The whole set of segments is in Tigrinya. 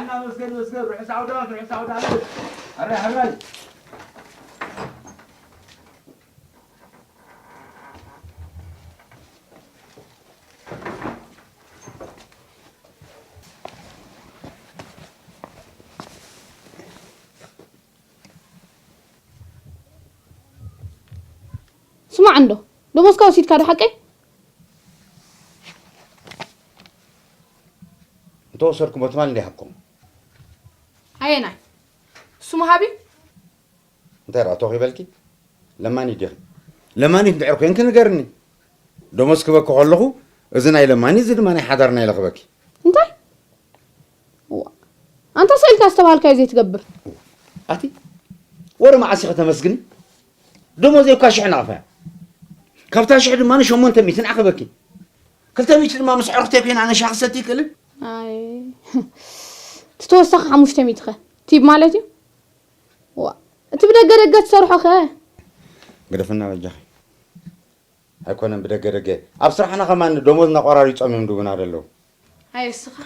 መስገን መስገን፣ ርሑስ ዓውደ ዓመት፣ ርሑስ ዓውደ ዓመት። ኣረ፣ ሕራይ። ስማዕ እንዶ፣ ደሞዝካ ወሲድካ ዶ ሓቀይ? እንተወሰድኩሞ ትማል እንደ ሃብኩም። ኣየናይ? እሱ መሃቢ? እንታይ ራእቶ ይበልኪ? ለማኒ ዲኺ? ለማኒት እንድሕር ኮንኪ ንገርኒ። ደሞዝ ክበኪ ከለኹ፣ እዚ ናይ ለማኒ፣ እዚ ድማ ናይ ሓዳር ናይ ለኽበኪ። እንታይ? ዋ፣ ኣንታ ስእልካ ዝተባሃልካዮ ዘይትገብር። ኣቲ ወረ መዓስ ኢኺ ተመስግኒ? ደሞዘይ እኳ ሽሕ ናቕፋ እያ። ካብታ ሽሕ ድማ ሸሞንተ ሚእቲ ንዓኽበኪ። ክልተ ሚእቲ ድማ ምስ ዕርኽተይ ኮይና ኣነ ሻሂ ክሰቲ ይክእልን? ኣይ፣ እቲ ተወሳኺ ሓሙሽተ ሚእቲ ኸ? ቲብ ማለት እዩ? ዋ፣ እቲ ብደገ ደገ ትሰርሖ ኸ? ግደፍና በጃኺ። ኣይኮነን ብደገ ደገ። ኣብ ስራሕና ከማን ደሞዝና ቆራሪጾም እዮም ድቡና ዘለዉ። ኣየ እስኻ።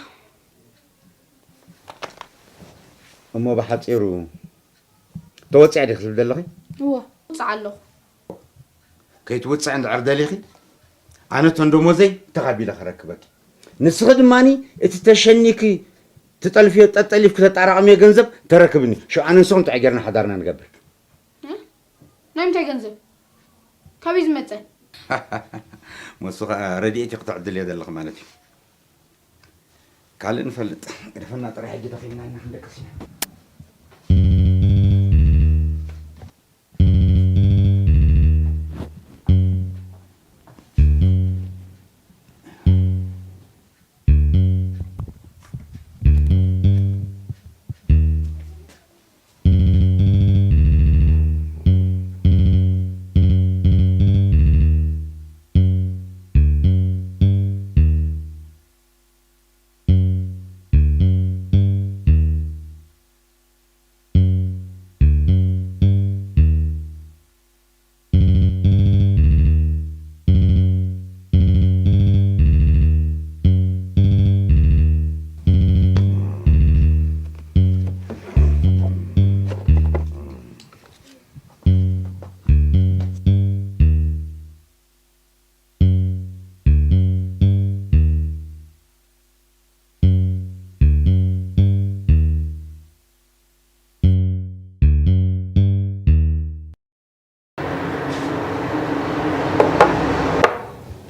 እሞ ብሓጺሩ ተወጺዐ ዲኺ ክትብሊ ዘለኺ? እወ፣ እወጽእ ኣለኹ። ከይትውጽዒ እንድሕር ደሊኺ፣ ኣነ እተን ደሞዘይ ተቐቢለ ክረክበኪ። ንስኺ ድማኒ እቲ ተሸኒኪ ትጠልፍዮ ጠጠሊፍኪ ተጣራቕምዮ ገንዘብ ተረክብኒ። ሽዑ ኣነ ንስኹም እንታይ ጌርና ሓዳርና ንገብር? እ? ናይ ምንታይ ገንዘብ? ካበይ ዝመጸ? መሱ ኸኣ ረድኤት እዩ ክትዕድልዮ ዘለኺ ማለት እዩ። ካልእ ንፈልጥ። ግደፈና ጥራይ ሕጂ ደኺምና ኢና ክንደቅስ ኢና።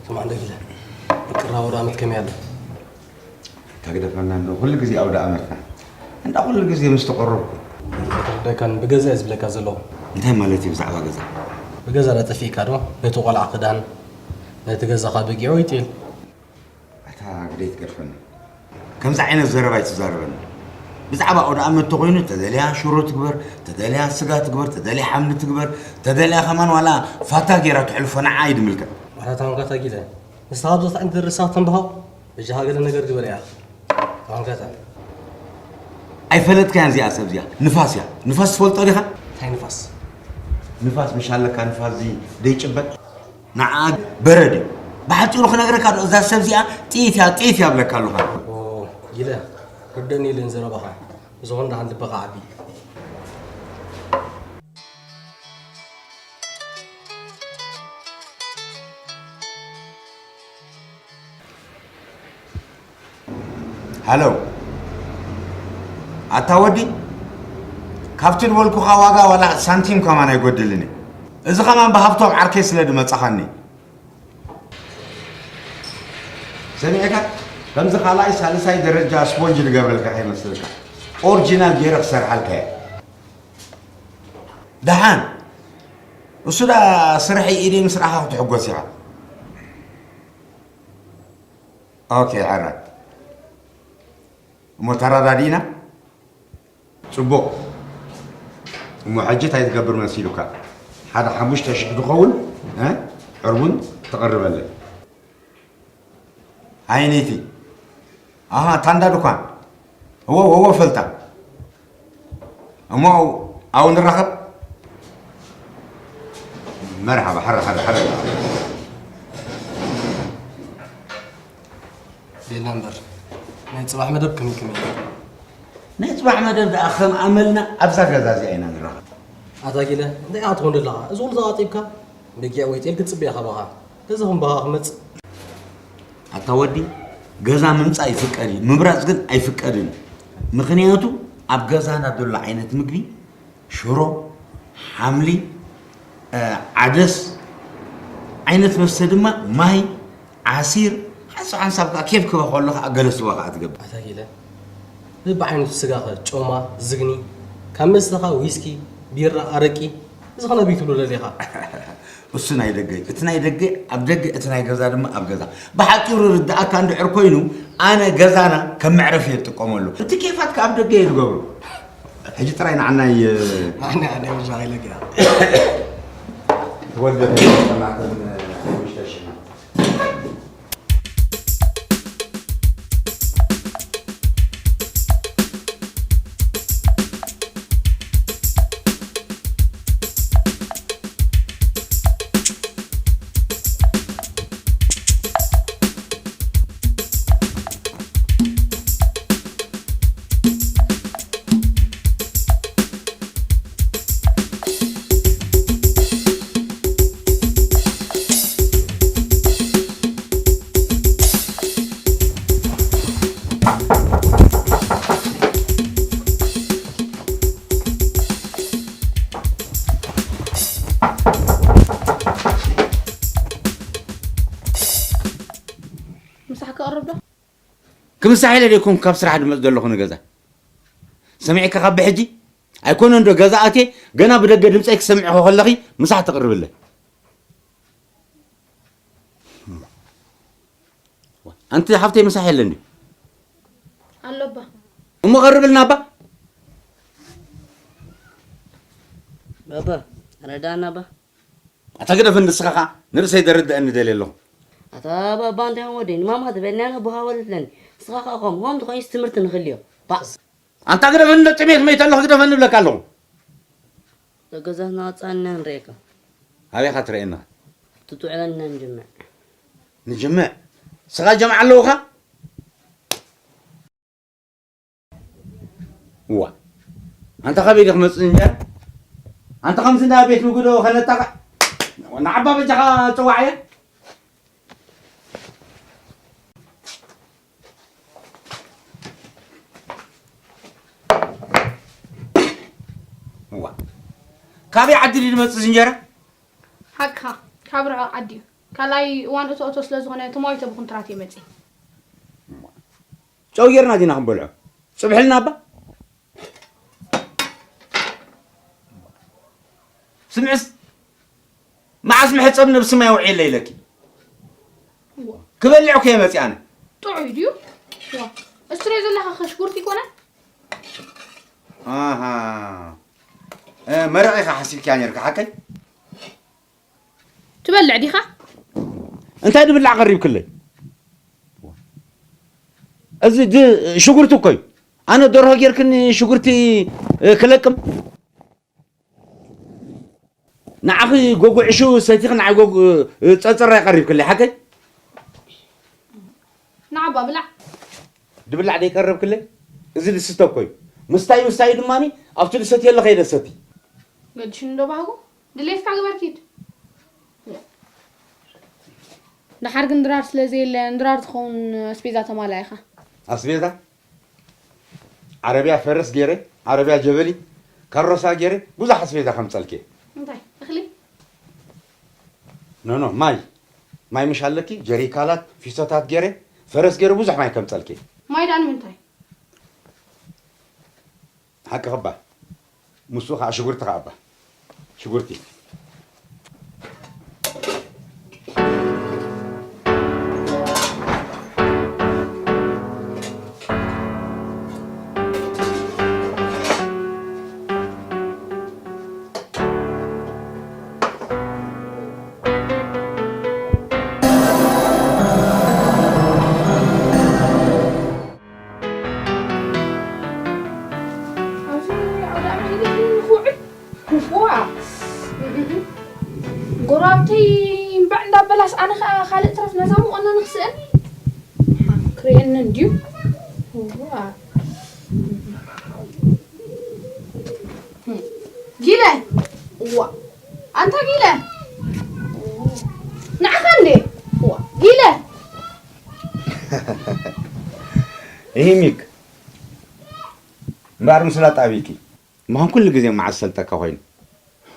ስማዕ እንዶ ጊለ፣ ምቅራብ ኣውደ ኣመት ከመይ ኣሎ? ተግደፈና እንዶ፣ ኩሉ ግዜ ኣውደ ኣመትና። እንዳ ኩሉ ግዜ ምስ ተቆረብኩ። ኣይተረዳእካን፣ ብገዛ እየ ዝብለካ ዘለኹ። እንታይ ማለት እዩ ብዛዕባ ገዛ? ብገዛ ዶ ጠፊእካ ዶ? ነቲ ቆልዓ ክዳን፣ ነቲ ገዛኻ በጊዑ ይጥል። ኣታ ግደይ ትገድፈኒ። ከምዚ ዓይነት ዘረባ ኣይትዛረበኒ። ብዛዕባ ኣውደ ኣመት ተኾይኑ ተደልያ ሽሮ ትግበር፣ ተደልያ ስጋ ትግበር፣ ተደልያ ሓምሊ ትግበር፣ ተደልያ ከማን ዋላ ፋታ ጌራ ትሕልፎ ንዓ እዩ ድምልከት። ዋላ ታንካ ታጊለ። ንስኻ ኣብዛ እንታይ ደርሳ ተንብሃው? በጃኻ ገለ ነገር ግበር እያ። ታንካታ። ኣይፈለጥካያን እዚኣ ሰብ እዚኣ። ንፋስ እያ። ንፋስ ትፈልጦ ዲኻ? እንታይ ንፋስ? ንፋስ ምሽ ኣለካ ንፋስ እዚ ደይጭበጥ። ንዓ በረድ እዩ። ብሓጺሩ ክነግረካ ዶ እዛ ሰብ እዚኣ ጥይት እያ ጥይት እያ ብለካ ኣለኹ። ኦ ጊለ ርደኒ ኢለን ዘረባኻ ብዝኾነ ደሓን ልብኻ ዓቢ። ሃሎ ኣታ ወዲ ካብቲ ዝበልኩኻ ዋጋ ዋላ ሳንቲም ከማን ኣይጎድልን እዩ። እዚ ኸማን ብሃብቶም ዓርከይ ስለ ድመጻኻኒ። ሰሚዕካ ከምዚ ካልኣይ ሳልሳይ ደረጃ ስፖንጅ ዝገብረልካ ከይመስልካ ኦሪጂናል ገይረ ክሰርሓልካ እየ። ደሓን እሱ ዳ ስርሐይ ኢደይ ምስ ረኣኻ ክትሕጎስ ኢኻ። ኦኬ ሕራይ እሞ ተረዳዲእና። ጽቡቕ እሞ ሕጂ እንታይ ትገብር መሲሉካ ሓደ ሓሙሽተ ሽሕ ዝኸውን ዕርቡን ተቕርበለይ። ኣይነይቲ ኣሃ ታንዳ ድኳን እወ ወወ ፈልጣ እሞ ኣው ንራኸብ። መርሓባ ሓረ ሓረ ሓረ። ቤላ እምበር ናይ ጽባሕ መደብ ከመይ ከመይ እዩ? ናይ ጽባሕ መደብ ደኣ ከም ኣመልና ኣብዛ ገዛ እዚኣ ኢና ንራኸብ። ኣታ ጊለ፣ እንታይ ኢኻ ትኾን ዘለኻ? እዚ ኩሉ ተቓጢብካ? በጊዕ ወይ ጤል ክትጽበያ ካባኻ። ገዛ ክንበኻ ክመጽእ። ኣታ ወዲ፣ ገዛ ምምጻእ ይፍቀድ እዩ፣ ምምራጽ ግን ኣይፍቀድን። ምኽንያቱ ኣብ ገዛና ዘሎ ዓይነት ምግቢ ሽሮ፣ ሓምሊ፣ እ፣ ዓደስ፣ ዓይነት መስተ ድማ ማይ፣ ዓሲር፣ ሓንሳብ ሓንሳብ ከኣ ኬፍ ክበ ከሎ ከኣ ገለ ስዋ ከኣ ትገብር። ኣታ ጊለ፣ በብዓይነቱ ስጋኸ፣ ጮማ፣ ዝግኒ፣ ካብ መስተኻ ዊስኪ፣ ቢራ፣ ኣረቂ፣ እዚ ኸ ናበይ ትብሎ ደሊኻ? እሱ ናይ ደገ እዩ። እቲ ናይ ደገ ኣብ ደገ፣ እቲ ናይ ገዛ ድማ ኣብ ገዛ። ብሓጺሩ ርድኣካ እንድሕር ኮይኑ፣ ኣነ ገዛና ከም መዕረፊ እየ ዝጥቀመሉ። እቲ ኬፋት ከኣ ኣብ ደገ እየ ዝገብሮ። ሕጂ ጥራይ ንዓናይ፣ ኣነ፣ ኣነ፣ ብዛ ኢለኪ። ተወደደ፣ ናተን፣ ሓሙሽተ ሽሕ። ምሳሕ ክቐርብ ዶ? ክምሳሕ ኢለ ደይኮንኩ ካብ ስራሕ ድመጽእ ዘለኹ ንገዛ። ሰሚዕካ ካብ ብሕጂ? ኣይኮነን ዶ ገዛ ኣትየ ገና ብደገ ድምጸይ ክሰምዕኺ ከለኺ ምሳሕ ተቕርብለይ? ኣንቲ ሓፍተይ ምሳሕ የለን ድዩ? ኣሎ ኣባ። እሞ ቀርብልና ኣባ። ባባ፣ ረዳና ኣባ። ኣታ ግደፈኒ ንስኻ ኸኣ ንርእሰይ ደርድኣኒ ደልየ ኣለኹ። ኣታ ባባ እንታይ ወደይ ንማማ ትበልኒ ኣነ ቡሃ ወለትለኒ። ንስኻ ኸኣ ኸም ሆም ትኾይንስ ትምህርቲ ንኽልዮ። ባ ኣንታ ግደፈኒ፣ እንዶ ጥሜት መይተ ኣለኹ፣ ግደፈኒ እብለካ ኣለኹ። ደገዛትና ወጻእና ንርእየካ። ኣበይ ኢኻ ትርእየና? ትጥዕለና ንጅምዕ። ንጅምዕ? ስኻ ጀምዓ ኣለውኻ? እዋ። ኣንታ ካበይ ዲኻ መጽእ እንጀራ? ኣንታ ከምዚ እንዳ ቤት ምግቢ ዶ ከነጣቕዕ? ንዓባ በጃኻ ጽዋዕያ? እዋ። ካበይ ዓዲ ድዩ ዝመጽእ እዚ እንጀራ? ሓቅኻ፣ ካብ ርሑቕ ዓዲ እዩ። ካልኣይ እዋን እቶ እቶ ስለ ዝኾነ፣ እቲ ሞይተ ብኹንትራት እየ መጺእ። ጨው ጌርና ዲና ክንበልዖ? ጽብሕልና እባ። ስምዕስ፣ መዓስ መሕጸብ ነብሲ ማይ ኣውዒለ ኢለኪ? እዋ። ክበልዕ እኮ እየ መጺእ ኣነ። ጥዑይ ድዩ? ዋ፣ እሱ ትሪኦ ዘለኻ ከ ሽጉርቲ ይኮነ? ኣሃ። እ፣ መረቕ ኢኻ ሓሲብክያ ኔርካ፣ ሓቀይ? ትበልዕ ዲኻ? እንታይ ድብላዕ ቀሪብክለይ? እዚ ድ-፣ ሽጉርቲ እኮ እዩ። ኣነ ደርሆ ጌርክኒ ሽጉርቲ፣ እ፣ ክለቅም? ንዓኺ ጎጉ ዕሹ ሰቲኺ ንዓይ ጎጉ፣ እ፣ ጸጸራይ ቀሪብክለይ፣ ሓቀይ? ንዓባ ብላዕ። ድብላዕ ደይቀረብክለይ? እዚ ዝስተ እኮ እዩ። ምስታይ ምስታይ ድማኒ ኣብቲ ዝሰትየለ ከይደ ሰቲ። ገድሽኒ ዶ ባህጉ? ድሌትካ ግበር ኪድ። ደሓር ግን ድራር ስለ ዘየለ፣ ንድራር ዝኸውን ኣስቤዛ ተማልኣ ኢኻ። ኣስቤዛ? ዓረብያ ፈረስ ገይረ፣ ዓረብያ ጀበሊ፣ ካሮሳ ገይረ፣ ብዙሕ ኣስቤዛ ከምጸልኪ። እንታይ? እኽሊ? ኖ፣ ኖ፣ ማይ። ማይ ምሽ ኣለኪ? ጀሪካላት፣ ፊስቶታት ገይረ፣ ፈረስ ገይረ፣ ብዙሕ ማይ ከምጸልኪ። ማይ ደኣ ንምንታይ? ሓቂ ኸባ። ምስኡ ኸዓ ሽጉርቲ ኸዓ እባ። ሽጉርቲ። ኣብዚ ኣውዳኣመት ኢለ ክውዕል? ዋ! ጎረባብተይ እምባዕ እንዳበላስ ኣነ ኸኣ ካልእ ትረፍ ነዛ መቖነኒ ክስእን? ክርእየኒ እንድዩ? ዋ! ጊለ! እዋ! ኣንታ ጊለ! ንዓኻ እንዴ? እዋ! ጊለ! ይህ ሚክ እምበኣር ምስላ ጣቢቂ ምዃን ኩሉ ግዜ መዓስ ሰልጠካ ኮይኑ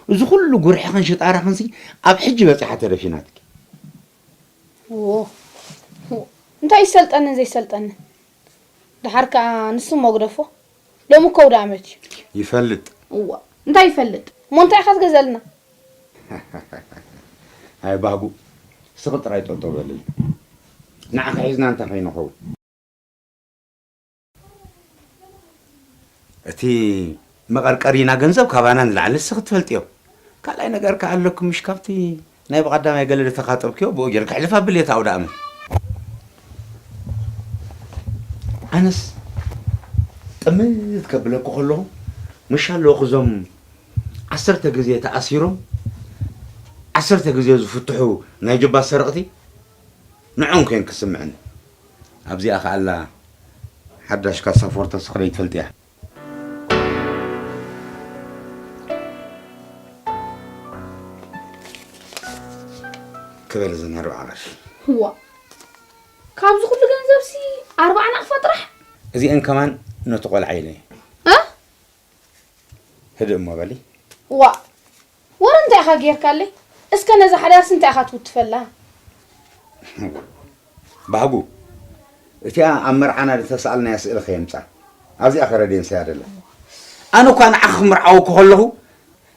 እዚ ኩሉ ጉርሕኽን ሽጣራኽንሲ ኣብ ሕጂ በፂሓ ተደፊናትኪ። ዎ፣ እንታይ ይሰልጠንን ዘይሰልጠንን? ደሓር ከኣ ንሱ መጉደፎ ሎሚ እኮ ኣውደ ኣመት እዩ። ይፈልጥ። እዋ፣ እንታይ ይፈልጥ እሞ እንታይ ኢኻ ትገዘልና? ኣይ ባህጉ፣ ስኺ ጥራይ ጠጠው በልል። ንዓኺ ሒዝና እንታይ ከይንኸውን። እቲ መቐርቀሪና ገንዘብ ካባና ንላዕሊ ንስኺ ትፈልጥዮ። ካልኣይ ነገር ከኣ ኣለኩም፣ ምሽ ካብቲ ናይ ብቐዳማይ ገለ ዝተኻጠብክዮ ብኡ ጌርካ ሕልፍ ኣብሊ፣ ኣውደ ኣመት። ኣነስ ጥምት ከብለኩ ከለኹ፣ ምሽ ኣለኹ እዞም ዓሰርተ ግዜ ተኣሲሮም ዓሰርተ ግዜ ዝፍትሑ ናይ ጅባ ሰረቕቲ ንዕኦም ኮይን ክስምዕኒ። ኣብዚኣ ከኣላ ሓዳሽ ካሳ ፎርተ ስኽለይ ትፈልጥያ። ክበል እዘን ኣርብዓ ቅርሺ። እዋ፣ ካብዚ ኩሉ ገንዘብሲ ኣርብዓ ናቕፋ ጥራሕ? እዚአን ከማን ነቲ ቆልዓ ኢለ። እ? ህድእ እሞ በሊ። ዋ፣ ወረ እንታይ ኢኻ ጌርካለይ? እስከ ነዛ ሓዳርሲ እንታይ ኢኻ ትውትፈላ? ባህጉ፣ እቲኣ ኣብ መርዓና ዝተሰኣልናያ ስእሊ ከየምጻ። ኣብዚኣ ከረድየን ሰያ ደለ። ኣነ እኳ ንዓኺ ክምርዓወኪ ከለኹ፣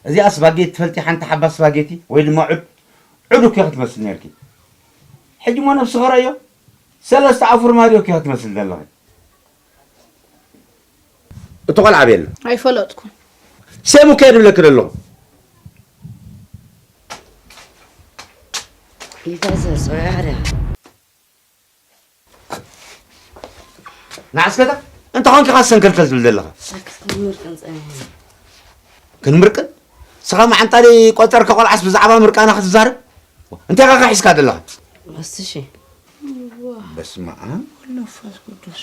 እዚኣ ስፓጌቲ ትፈልጢ፣ ሓንቲ ሓባ ስፓጌቲ ወይ ድማ ዑድ፣ ዑድ እኮ ክትመስል ነርኪ። ሕጂ እሞ ነብሲ ኸረዮ፣ ሰለስተ ኣፉር ማርዮ እኮ ክትመስል ዘለኺ። እቲ ቆልዓ ኣበይ ኣሎ? ኣይፈለጥኩን። ሰሙ ከየድ ብለኪ ዘለኹ። ይፈሰስ ወይ ኣሕርያ ንዓስከታ እንተ ኾንኪ ኻስ ሰንከልከል ትብል ዘለኻ። ሳክት ክንምርቅን ጸኒሕና። ክንምርቅን? ስኻ መዓንጣ ደይ ቆጸርካ ቆልዓስ ብዛዕባ ምርቃና ክትዛረብ? እንታይ ኻኻ ሒዝካ ዘለኻ? ኣስትሺ በስመ ኣብ። መንፈስ ቅዱስ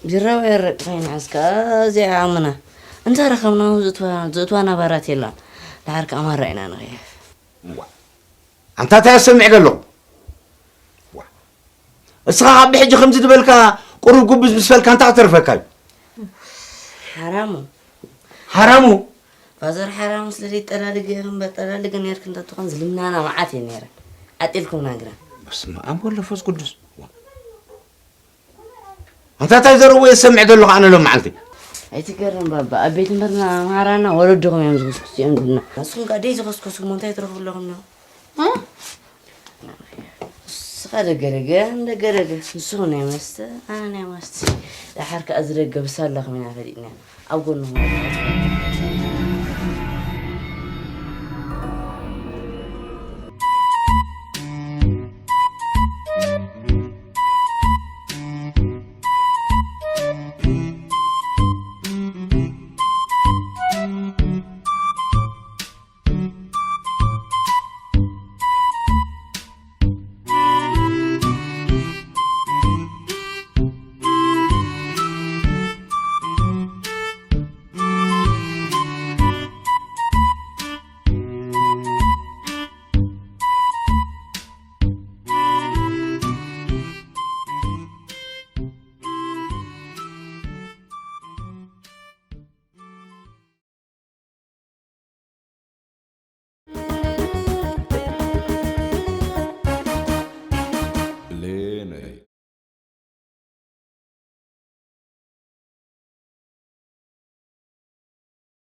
ቢራ ወይ ኣረቂ ከይንሕዝ ከኣ እዚኣ ዓቕምና እንተ ረኸብና እውን ዝእትዋ- ዝእትዋና ባራት የላን። ደሓር ከኣ ማራ ኢና ንኸይድ። ዋ። ኣንታ እንታይ ኣሰሚዕ ዘለኹ? ዋ። እስኻ ካብ ብሕጂ ከምዚ ዝበልካ ቁሩብ ጉብዝ ምስ በልካ እንታይ ክተርፈካ እዩ? ሓራሙ ሓራሙ ፋዘር ሓራሙ ስለ ዘይጠላልገ እምበር ጠላልገ ነርክ እንተትኾን ዝልምናና መዓት እየ ነይረ። ዓጢልኩምና ግና። በስመ ኣብ ወወልድ ወመንፈስ ቅዱስ። ዋ። ኣንታ እንታይ ዘረቡ እየ ዝሰምዕ ዘለኹ ኣነ ሎም መዓልቲ? ኣይትገርም ባባ፣ ኣብ ቤት እምበርና መሃራና ወለድኹም እዮም ዝኹስኩሱ እዮም ዝብልና። ንስኹም ከኣ ደይ ዝኸስከስኩሞ እንታይ ትረኽቡ ኣለኹም ነው? እ? ንስኻ ደገደገ፣ ደገደገ። ንስኹም ናይ መስተ፣ ኣነ ናይ መስተ። ደሓር ከኣ ዝደገ ብሳላኹም ኢና ፈሊጥና። ኣብ ጎንኹም ኣለና።